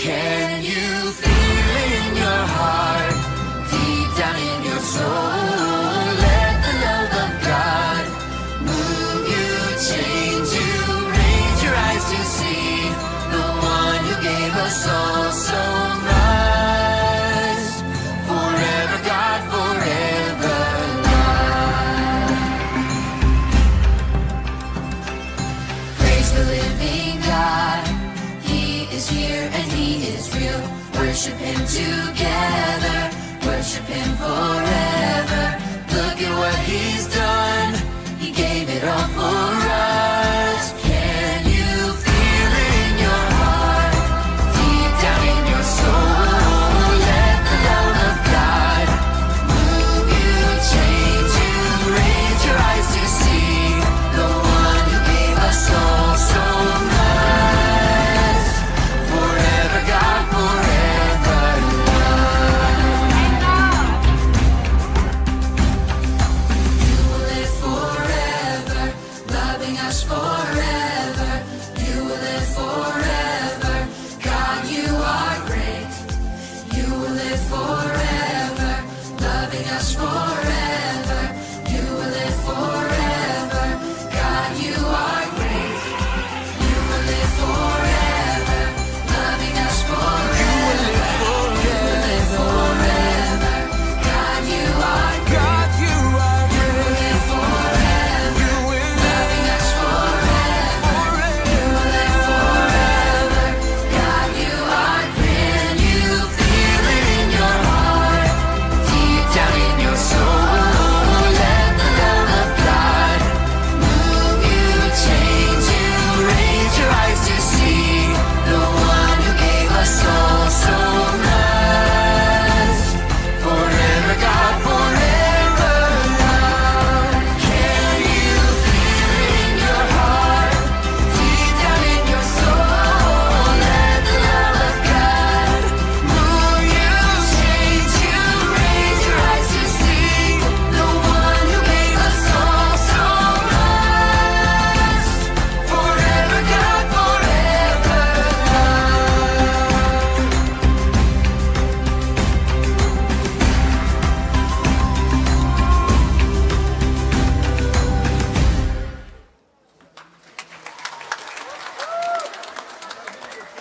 Can you feel it in your heart, deep down in your soul? Let the love of God move you, change you, raise your eyes to see the one who gave us all so much. Forever God, forever love. Praise the living God. He is here and He is real. Worship Him together. Worship Him forever. Look at what He's done. He gave it all for